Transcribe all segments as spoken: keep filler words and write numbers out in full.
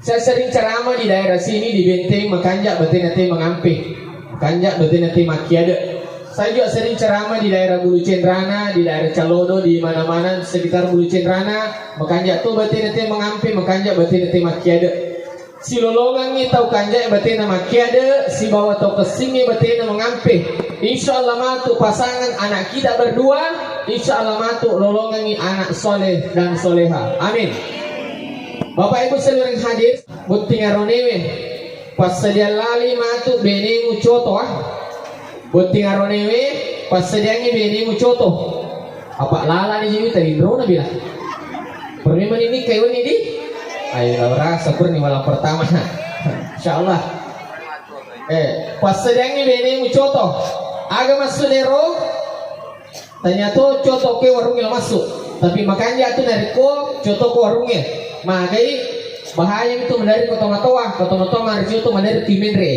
Saya sering ceramah di daerah sini, di Benteng, makanja batena te mengampe, makanja batena te makkiade. Saya juga sering ceramah di daerah Bulu Cenrana, di daerah Calodo, di mana-mana sekitar Bulu Cenrana, makanja to batena te mengampe, makanja batena te makkiade. Silolongangngi tau kanja batena makkiade sibawa tau kessingnge batena mengampe. Insya Allah matu pasangan anak kita berdua, insya Allah matu lolongangngi anak soleh dan soleha. Amin. Bapak Ibu sekalian hadir, botting aronewe, passadiang lali matu benemu coto, ah. Botting aronewe, passadiangngi benemu coto. Apa lalani jiwi tadi drona bilang. Permemang ini kayak ini di. Ayo, Laura, syukur nih malam pertama. Insya Allah. Eh, passadiangngi benemu coto. Aga maksudnya ro? Tanya to coto ke warungnya masuk. Tapi makanya tu narekko coto ke warungnya. Magai bahaya itu menari koto matoa, koto matoa mari coto menari ki menre.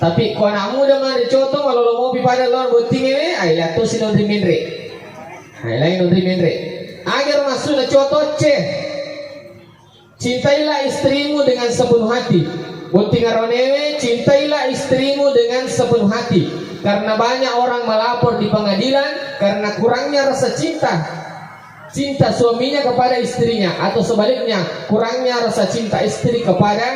Tapi ko anak muda mari coto malolo mopi pada lawan botting ewe, ai lihat tu si nonri menre. Ai lain nonri menre. Agar masuk na coto ce. Cintailah istrimu dengan sepenuh hati. Botting aronewe, cintailah istrimu dengan sepenuh hati. Karena banyak orang melapor di pengadilan karena kurangnya rasa cinta. Cinta suaminya kepada istrinya, atau sebaliknya, kurangnya rasa cinta istri kepada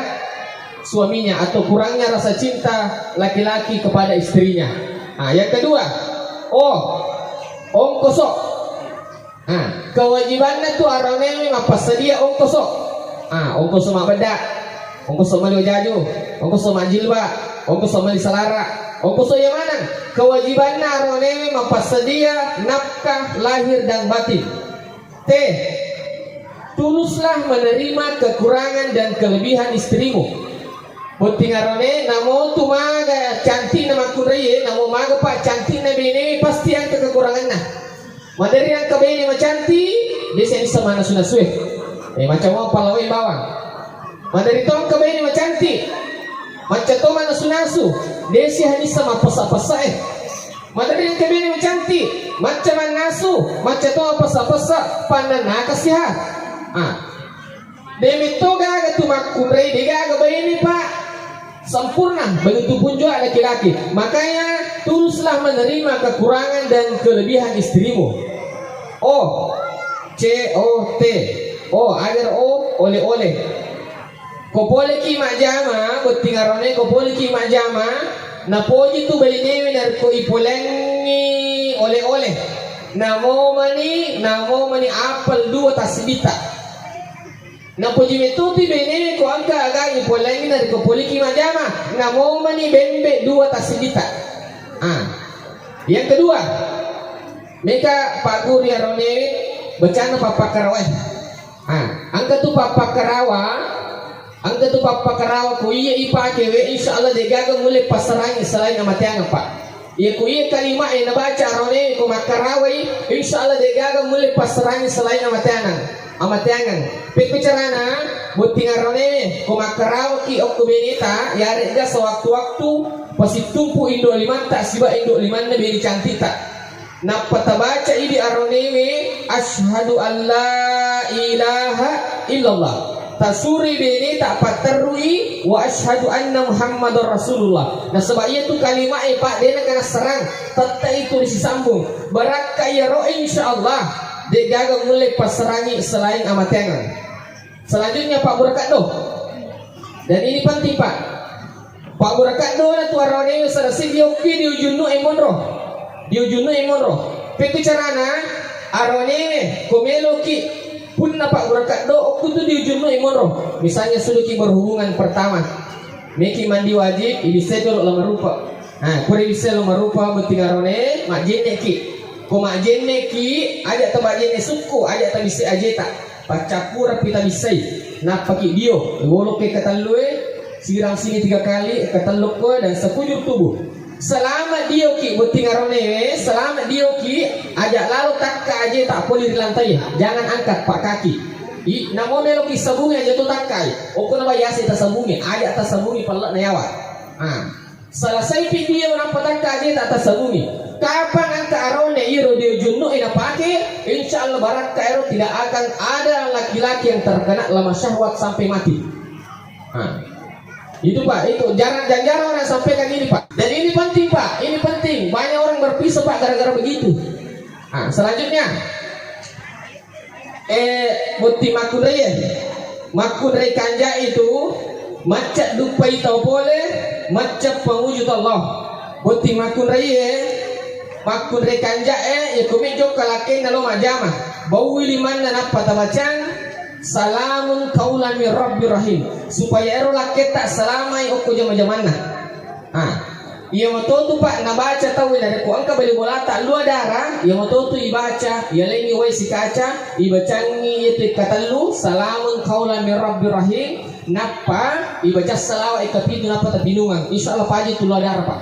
suaminya, atau kurangnya rasa cinta laki-laki kepada istrinya. Nah, yang kedua, oh, ongkoso. Ah, kewajibanna tu aronewe mappassadia ongkoso. Ah, ongkoso mabbedda, ongkoso mali wajaju, ongkoso majilba, ongkoso mali salara, ongkoso iya maneng. Kewajibanna aronewe mappassadia nafkah lahir dan batin. Te, tuluslah menerima kekurangan dan kelebihan istrimu. Botting arone, namo tu maga cantikna makkunraie, namo maga pa cantikna benewe, pasti engka kekuranganna. Maderri engka bene macantik, desa bisa manasu-nasue. Eh, macam apa pallawai bawang. Maderri to engka bene macantik, macca to manasu-nasu, desa hanissa mapessa-pessa eh. Maderri engka bene macantik, macca mannasu, macca to mapessa-pessa, pannanna kasiha. Ah. De metto gaga tu makkunrai, de gaga baine, Pak. Sempurna, begitu pun juga laki-laki. Makanya, tuluslah menerima kekurangan dan kelebihan istrimu. Oh, C O T. Oh, agar oh, oleh-oleh. Ko poleki majjama, botting arone ko poleki majjama, napoji tu bainewe narekko ipolengi oleh-oleh. Namo mani, namo mani apel dua tassidita. Napoji mettupi benewe ko engka aga ipolengi narekko poleki majjama, namo mani bembe dua tassidita. Ah. Yang kedua, meka Pak Guru aronewe becana pappakkarawae. Ah, engka tu pappakkarawa, engka tu pappakkarawa ko iya ipake we, insya Allah de gaga mulle passarangi selain amateangeng, Pak. Iya ko iya kalima e nabaca arone ko makkarawai, insya Allah de gaga mulle passarangi selain amateangeng, amateangeng. Pekko carana, botting arone ko makkarawaki okko beneta, yaregga sewaktu-waktu pasittumpu indo limanta siba indo limanna bene cantikta. Nappa tabaca idi aronewe, "Asyhadu an la ilaha illallah." Tasuri bene ta patterrui, "Wa asyhadu anna Muhammadar Rasulullah." Nasaba iya tu kalima e, Pak, de nakanasserang, tette itu risisambung. Barakka iyaro, insya Allah, de gaga mulle passarangi selain amateangeng. Selanjutnya, Pak Burkaddo. Dan ini penting, Pak. Pak Burkaddo na tu aronewe sarasi diokki diujunnu e monro. Diujunnu e monro. Pekko carana aronewe ko meloki punna Pak Burkaddo okku tu diujunnu e monro. Misalnya suduki berhubungan pertama. Meki mandi wajib, ibissai jolo lamarupa. Nah, pura ibissai lamarupa botting arone, majjenneki. Ko majjenneki, aja ta majjenne sukku, aja ta bisse ajeta. Paccappureppi tabissai, nappaki dio, wolokke katellue, sirang sini tiga kali, katellukko, dan sekujur tubuh. Selama dioki botting aronewe, selama dioki, aja lalo takka aje tak poli ri lantai, jangan angkat pak kaki. I, namo meloki sabungi aja tu takkai. Okko na bayase tasabungi, aja tasabungi pella na yawa. Ah. Selesaipi dia menampa takka aje tak tasabungi. Kapan engka arone iro dia junnu ina pake, insya Allah barakka ero tidak akan ada laki-laki yang terkena lemah syahwat sampai mati. Nah, itu Pak, itu jarang, jarang orang sampaikan ini Pak. Dan ini penting Pak, ini penting. Banyak orang berpisah Pak gara-gara begitu. Nah, selanjutnya, eh, botting makkunrai, makkunrai kanja itu macca duppai tau pole, macca panguju Allah. Botting makkunrai, makkunrai kanja, eh, ya kumi jokka lakkenna lo majama. Baui limanna nappa tabacang, salamun qaulan min rabbir rahim. Supaya ero lakketta salamai okko jama-jamanna. Ah, iya matotu Pak nabaca tau narekko engka bali bolata lua dara, iya matotu ibaca, iya lengi wai sikaca, ibacangi itu katellu, salamun qaulan min rabbir rahim, nappa ibaca salawa ikapitu nappa tapinungang. Insya Allah paji tu lua dara Pak.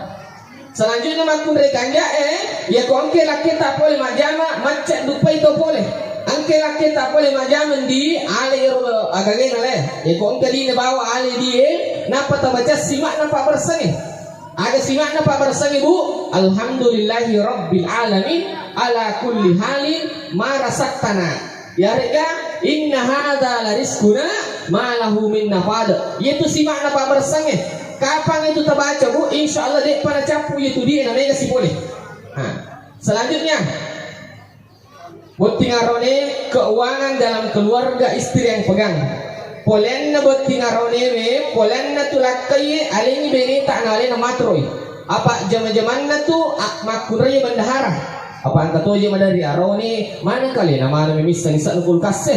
Selanjutnya makkunrai kanja, eh, iya ko engke lakketa pole majama, macca duppai to pole. Engke lakketa pole majama di ale ero agagena le. Iya ko engke dine bawa ale die, nappa tabaca simakna Pak bersengi. Aga simakna Pak bersengi Bu? Alhamdulillahi rabbil alamin ala kulli halin ma razaqtana. Yarega inna hadza la rizquna ma lahu min nafad. Iyatu simakna Pak bersengi. Kapang itu tabaca Bu, insya Allah de'pa nacappu iyatu die na mega sipole. Nah, selanjutnya botting arone keuangan dalam keluarga istri yang pegang. Polenna botting arone we, polenna tu lakkai alengi beneta na alena matroi. Apa jama-jamanna tu a-, makkunrai bendahara. Apa engka toje madari arone, mana kalena mana memissani isa'na kulkas e,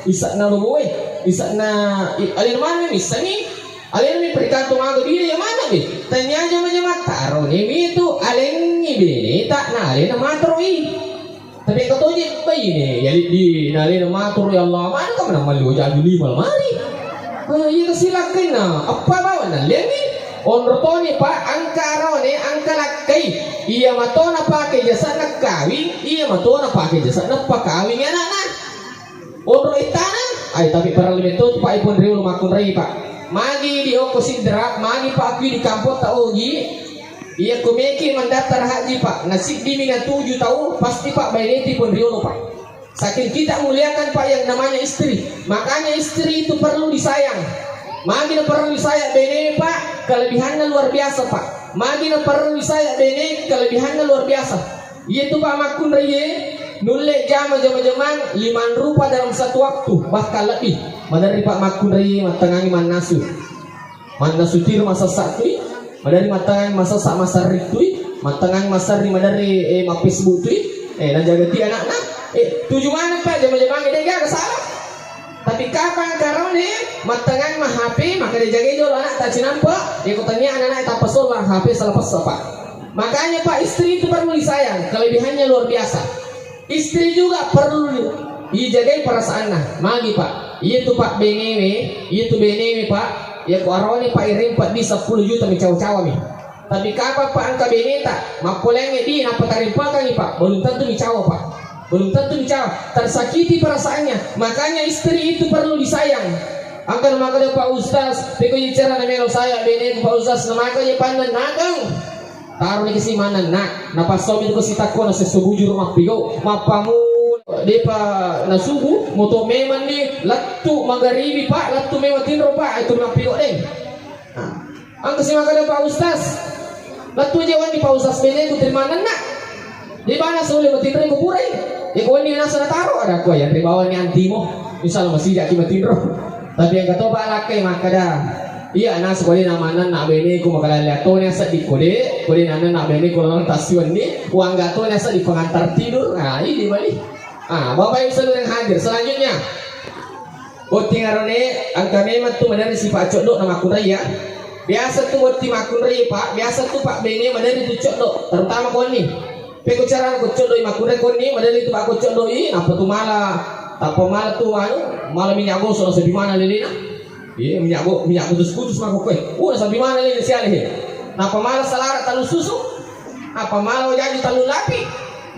isa'na loboe, isa'na i-, alena mana memissani, alena mi perikatu maga diri ya mana be. Tanya jama-jamatta arone mi tu alengi beneta na alena matroi. Tapi engka toje baine, ya di, di nalena matur ya Allah, mana kamu nang malli wajah lima lemari. Ah, iya kasi lakkainna, apa bawa nalliangi? Onro toni Pak, engka arone, engka lakkai. Iya matona pake jasana kawing, iya matona pake jasana pakawing anakna. Onro itana, ai tapi parallu metto tu Pak ipon riolo makkunrai Pak. Magi di oko sidra, magi Pak kui di kampong ta ogi. Iya ko meki mandaftar haji Pak, nasiddimi natuju tau, pasti Pak baineti pon riolo Pak. Saking kita muliakan Pak yang namanya istri, makanya istri itu perlu disayang. Magi na perlu disayang bene Pak, kelebihannya luar biasa Pak. Magi na perlu disayang bene, kelebihannya luar biasa. Iya tu Pak makkunrai ye, nulle jama jama-jamang lima rupa dalam satu waktu, bahkan lebih. Maderri Pak makkunrai ye, mattangangi mannasu. Mannasu tiro masessa tui, madari mattangang masessa masarri tui, mattangang masarri madari, eh, ma Facebook tui, eh, najaga ti anakna, eh, tuju maneng Pak jama-jamang de gaga salah. Tapi kapang karone mattangang ma H P, maka dijagai jolo anak tak cinampa, ya kutanya anak-anak tak pesola H P salah pesa Pak. Makanya Pak istri itu perlu disayang, kelebihannya luar biasa. Istri juga perlu ijagai perasaanna. Magi Pak? Iya tu Pak benewe, iya tu benewe Pak. Ya ku arone Pak iring Pak di sepuluh juta mi cawa-cawa mi. Tapi kapang Pak engka beneta, mappolengnge di nappa tarimpakangi Pak. Belum tentu mi cawa Pak. Belum tentu mi cawa. Tersakiti perasaannya. Makanya istri itu perlu disayang. Engka na makkeda Pak Ustaz, peko bicara na melo saya beneku Pak Ustaz, na maka je pandan nakang. Taro ni kasi manenna, napassomi tu kasi takko na sesso bujur mappigau, mappamu depa na subuh, moto memang ni lettu magaribi Pak, lettu memang tinro Pak, itu mappigau deng. Nah, engka si makkeda Pak Ustaz, lettu je wani Pak Ustaz beneku terima manenna. Di mana sulit matinro ku purai? Iko wani nasa na taro ada ku yang ribawa ni antimo. Insya Allah masih jaki matinro. Tapi engka to Pak lakkai makkeda, iya nasu kode na manenna beneku makalalia tone seddi kode, kode na manenna beneku lalang tasiwenni, uangga tone seddi pengantar tidur. Nah, ini mani. Ah, Bapak Ibu seluruh yang hadir, selanjutnya botting arone engka memang tu madari sifat coddo na makkunrai ya. Biasa tu botting makkunrai Pak, biasa tu Pak bene madari tu coddo, terutama koni. Peko carana ko coddoi makkunrai konni, madali tu makko coddoi, nappa tu mala, tappa mala tu anu, mala minyak gosok na sabimana lelena. Iya, minyak go-, minyak kutus-kutus makko koe. Oh, na sabimana lelena siale he. Nappa mala salara talu susu. Nappa mala wajaji talu lapi.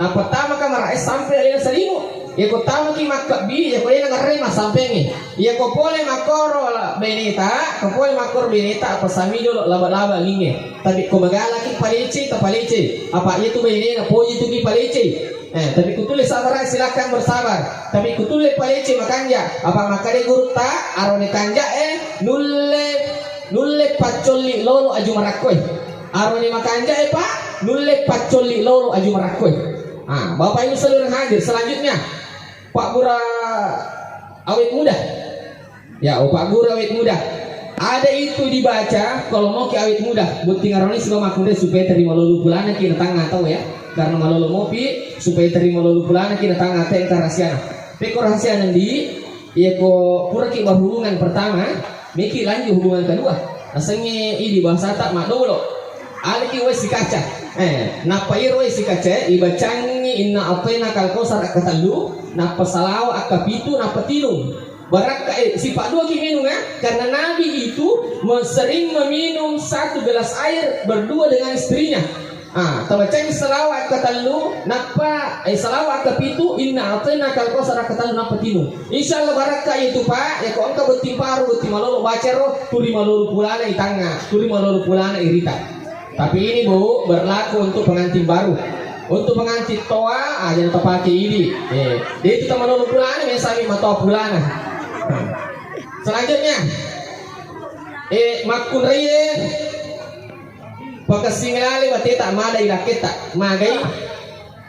Nappa tama kamara es sampai lelena salimu. Iya ko tamaki makkabbi, iya ko lena ngarrei massampengi. Iya ko pole makkoro la-, beneta, ko pole makkoro beneta, apa sami jolo laba-laba linge. Tapi ko magalaki palece, ta palece. Apa iya tu bainena poji tu ki palece. Eh, tapi kutulle sabar, silakan bersabar. Tapi kutulle palece makanja. Apa makkade gurutta, arone kanja, eh, nulle Nulle paccolli lolo aju marakkoe. Aroni makanja'e, Pak, nulle paccolli lolo aju marakkoe. Ah, Bapak Ibu seluruh hadir, selanjutnya Pak Gura awet muda. Ya, oh, Pak Guru awet muda. Ada itu dibaca, kalau mau ki awet muda, botting aroni sibawa makkunrai supaya terima lolo pulana ki na tangnga tau ya. Karena malolo mopi supaya terima lolo pulana ki na tangnga tau engka rahasiana. Pekko rahasiana di, iya ko pura ki berhubungan pertama, meki lanjut hubungan kedua. Asengnge idi bahasa tak madolo. Alaki wae sikaca. Eh, nappa iro wae sikaca, ibacangi inna a'tainakal kautsar akka tellu, nappa salawa akka pitu, nappa tinung. Barakka, eh, sipa' dua ki minung, eh, karena Nabi itu me-, sering meminum satu gelas air berdua dengan istrinya. Ah, tabacangi salawa akka tellu, nappa, eh, salawa akka pitu, inna a'tainakal kautsar akka tellu, nappa tinung. Insya Allah barakka itu, Pak. Ya, ko engka botting paru, botting malolo, baca ro, tuli malolo pulana itangnga, tuli malolo pulana irita. Tapi ini, Bu, berlaku untuk pengantin baru. Untuk pengantin toa, ah, jangan terpakai ini. Eh, dia itu tak malolo pulana, biasa ambil matoa pulana. Selanjutnya, eh, makkunrai, eh, pakessing lale bateta mada ilakketta, magai.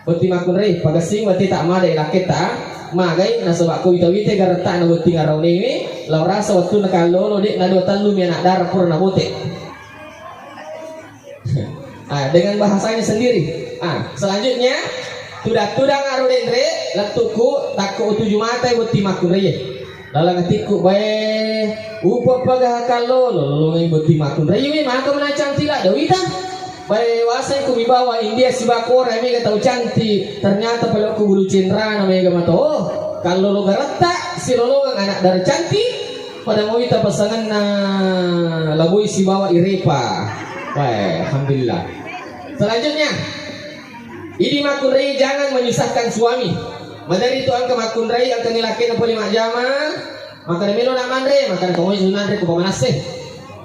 Botting makkunrai, pakessing bateta mada ilakketta, magai, nasaba ko wita-wita garettana botting araunemi, lao rasa wettunna kallolo, de' na dua tellu mi anak dara pura nabote. Ah, dengan bahasanya sendiri. Ah, selanjutnya, tudang-tudang aro denre, lettuku, takko utuju mata botting makkunrai. Lalang atikku, bae, upa paga kallolo, lolongai botting makkunrai, we, maka menacang tila, dawita. Bae, waseng ku mibawa India sibakora, mega tau cantik, ternyata pale ku bulu cenrana, mega mato. Oh, kallolo garetta, silolongang anak dara cantik, pada mau ita pasanganna labui sibawa irepa. Wah, alhamdulillah. Selanjutnya, idi makkunrai jangan menyusahkan suami. Madari tu engka makkunrai, engka ni lakkena pole majjama, makkada melo na manre, makkada kamu nanre ku pamanasse.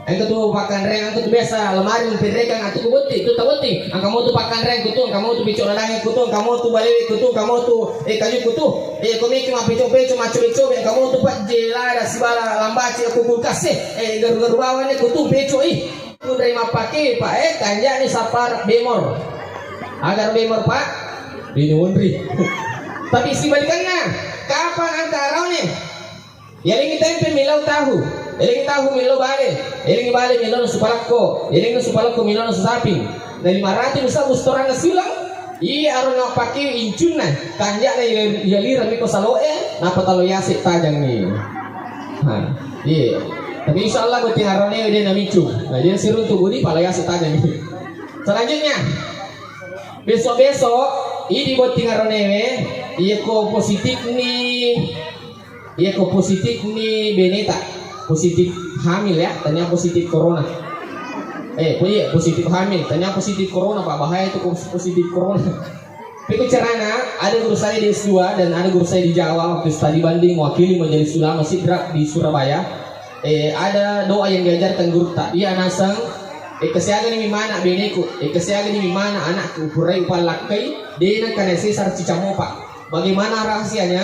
Engka tu pakkanre, engka tu biasa lemari memperrekang atu ku botti, tu tabotti. Engka mau tu pakkanre ku tu, engka mau tu picok ladang ku tu, engka mau tu balewe ku tu, engka mau tu, eh, kaju ku tu. Eh, komiki mapicok-picok, macam-macam, engka mau tu pajjela, ada sibala lambaci aku kulkas, eh, eh, garu-garu bawang ku tu, pecok, ih. Kunrai mappake, Pak, eh, kanjani sapar bemor. Agar bemor, Pak, bini wonri. Tapi sibalikanna, kapang engka araune? Yalengi tempe millau tahu, yalengi tahu millau bale, yalengi bale millau nasu palakko, yalengi nasu palakko millau nasu saping. Na lima ratus bisa bustoranna siulang, iya aro nappake incunna, kanjana yalira miko saloe, nappa talo yase tajang ni. Ha, iya. Tapi insya Allah botting arone dia namicu. Nah, dia siruntu budi pala yase tajang ni. Selanjutnya, besok-besok idi botting aronewe, iya ko positif ni, iya ko positif ni beneta, positif hamil ya, tanya positif corona. Eh, po-, iya, positif hamil, tanya positif corona, Pak, bahaya itu ko positif corona. Pekko carana, ada guru saya di S dua dan ada guru saya di Jawa waktu study banding mewakili Majelis Ulama Sidrap di Surabaya. Eh, ada doa yang diajarkan guru tak. Iya nasang, eh, kesiaga ni mimana beneku, eh, kesiaga ni mimana anakku, purai upallakkai, dena kena sesar cicamopa. Bagaimana rahasianya?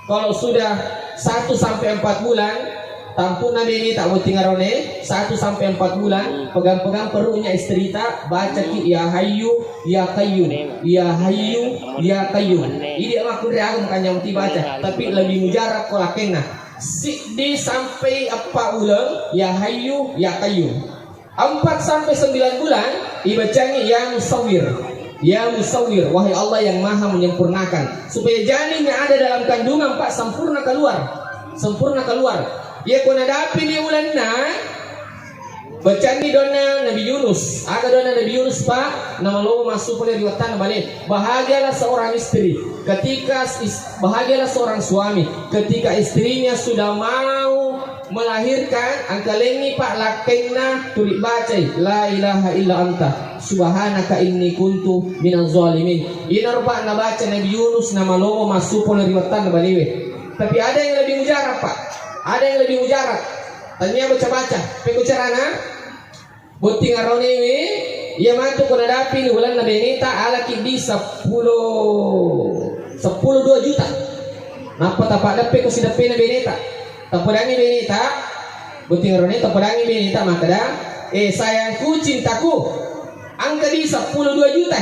Kalau sudah satu sampai empat bulan, tampuna bene tak botting arone, satu sampai empat bulan, pegang-pegang perutnya istrita, bacaki ya hayyu, ya qayyum, ya hayyu, ya qayyum. Idi aku reaga makanya mesti baca, tapi lebih mujarab ko lakenna. Siddi sampai eppa uleng, ya hayyu, ya qayyum. Empat sampai sembilan bulan, ibacangi, "Ya Musawwir, ya Musawwir, wahai Allah yang Maha Menyempurnakan," supaya janin yang ada dalam kandungan, Pak, sempurna keluar. Sempurna keluar. Iya, ko nadapi ni ulanna, bacangi doanna Nabi Yunus. Aga doanna Nabi Yunus, Pak? Namalomo massu pole ri wettanna bale. Bahagialah seorang istri ketika is-, bahagialah seorang suami ketika istrinya sudah mau melahirkan, engkalengngi, Pak, lakkenna tuli bacai, "La ilaha illa anta, subhanaka inni kuntu minaz zalimin." Inaro, Pak, nabaca Nabi Yunus namalomo massu pole ri wettanna balewe. Tapi ada yang lebih mujarab, Pak. Ada yang lebih mujarab. Tania baca-baca. Pekko carana? Botting aronewe, iya matu ko nadapi ni ulanna beneta, alaki di seppulo, seppulo dua juta. Nappa tapaddeppe ko sideppena beneta. Tapodangi beneta, Botting arone tapadangi beneta makkeda, "Eh, sayangku, cintaku, engka di seppulo dua juta.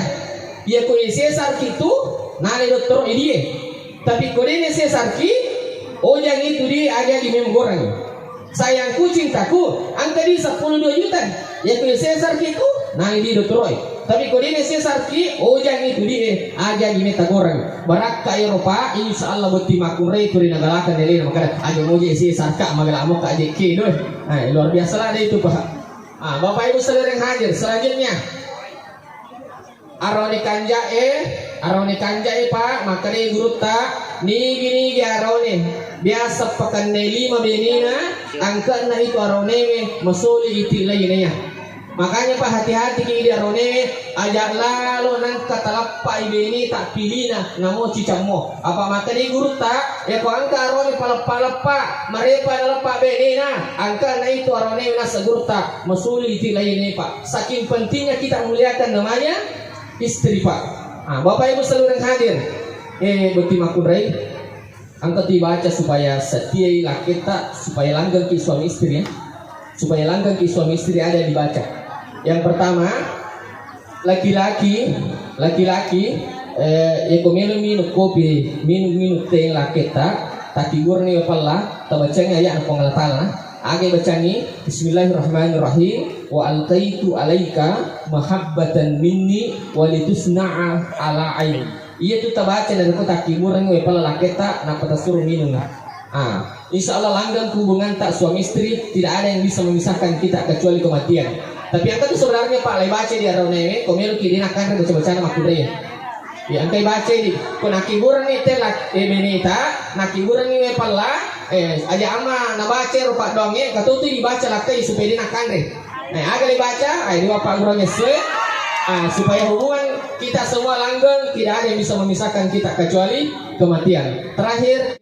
Iya ko iya sesarki tu, nale dottoro idie. Tapi ko dene sesarki, ojangi tu di agi-agi memeng goreng. Sayangku, cintaku, engka di seppulo dua juta. Iya ko iya sesarki tu, nale di dottoro." Tapi ko dene sesarki, ojangi tu di, eh, agi-agi meta goreng. Barakka ero, Pak, insya Allah botting makkunrai tu ri nagalakeng elena makkeda, "Aja moje sesarka, magala mokka aje ke doe." Eh, luar biasa lah deh itu, Pak. Ah, Bapak Ibu saudara yang hadir, selanjutnya. Arone kanja'e, arone kanja'e, Pak, makkedai gurutta, "Nigi-nigi arone, biasa pakennai lima benena, angka'na itu aronewe, masoli iti lainaya." Makanya, Pak, hati-hati ki idi arone, aja lalo nengka taleppai beneta pilina, namo cicammo. Apa makkeda gurutta, yako engka arone paleppa-leppa, marepa naleppa benena, angka'na itu arone nasa gurutta, masuli iti laine, Pak. Saking pentingnya kita muliakan namanya istri, Pak. Ah, Bapak Ibu seluruh yang hadir, eh, botting makkunrai. Engka tu dibaca supaya setiai lakketta, supaya langgengki suami istri, ya. Supaya langgengki suami istri ada yang dibaca. Yang pertama, laki-laki, laki-laki, eh, yako melo minung kopi, minung-minung teh lakketta, takkiburani pella, tabacangi ayat Puang Allah Ta'ala. Aga bacangi, "Bismillahirrahmanirrahim, wa alqaitu alaika mahabbatan minni walitusna'a ala aini." Iya tu tabaca narekko takkibureng wae pella lakketta, nappa tasuro minung. Ah, insya Allah langgeng hubunganta suami istri, tidak ada yang bisa memisahkan kita kecuali kematian. Tapi engka tu sebenarnya, Pak, lai baca di aronewe, ko meloki de nakkanre baca-bacana makkunrai. Ya, engkai baca di. Ko nakkibureng ni tella, eh, beneta, nakkibureng ni wae pella, eh, aja ama nabaca ro paddoangnge, engka tu dibaca lakkai supaya de nakkanre. Eh, aga dibaca, eh, di bapak guru nyesue, ah, supaya hubungan kita semua langgeng, tidak ada yang bisa memisahkan kita kecuali kematian. Terakhir,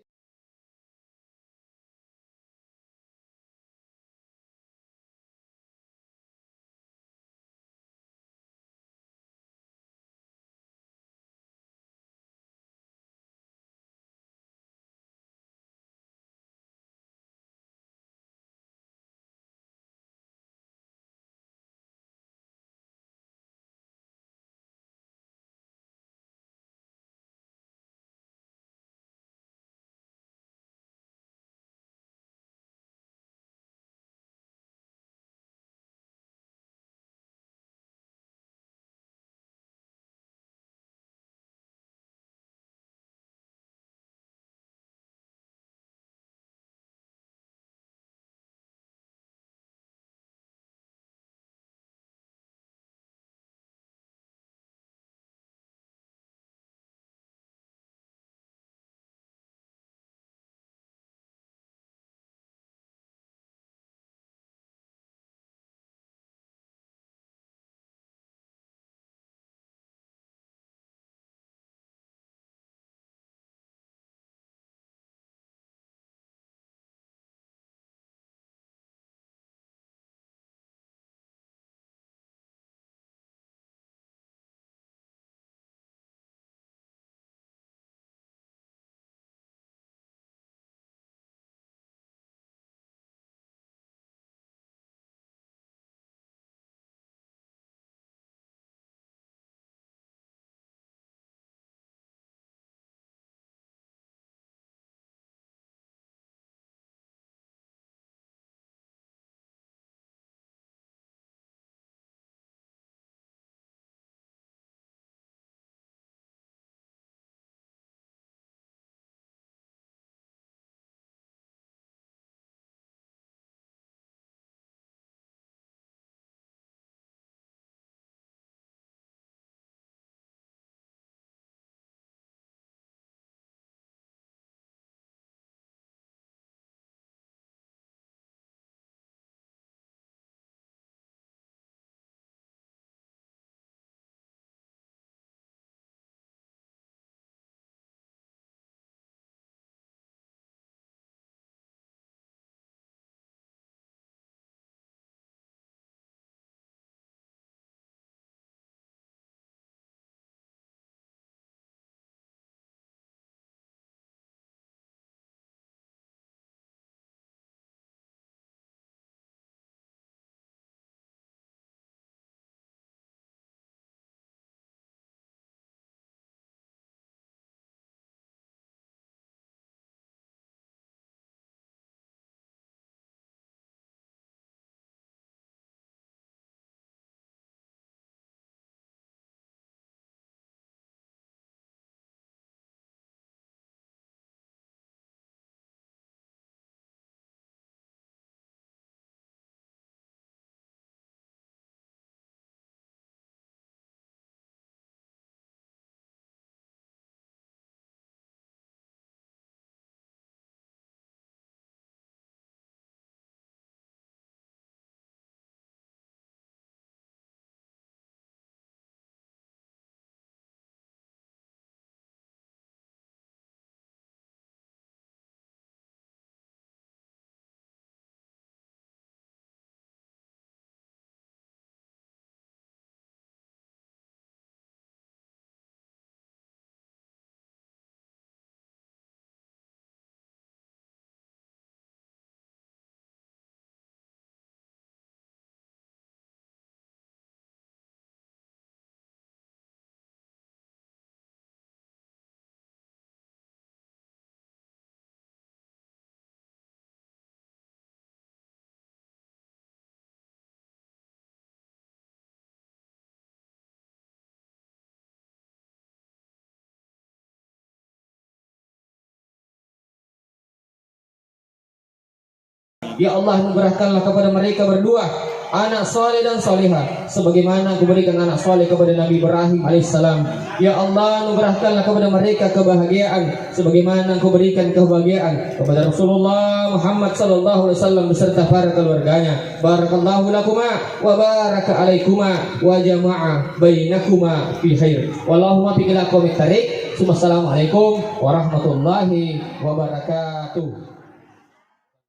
Ya Allah, anugerahkanlah kepada mereka berdua anak saleh dan salehah, sebagaimana Engkau berikan anak saleh kepada Nabi Ibrahim alaihissalam. Ya Allah, anugerahkanlah kepada mereka kebahagiaan, sebagaimana Engkau berikan kebahagiaan kepada Rasulullah Muhammad sallallahu alaihi wasallam beserta para keluarganya. Barakallahu lakuma wa baraka alaikuma wa jama'a bainakuma fi khair. Wallahumma ila aqwamit thariq. Assalamualaikum warahmatullahi wabarakatuh.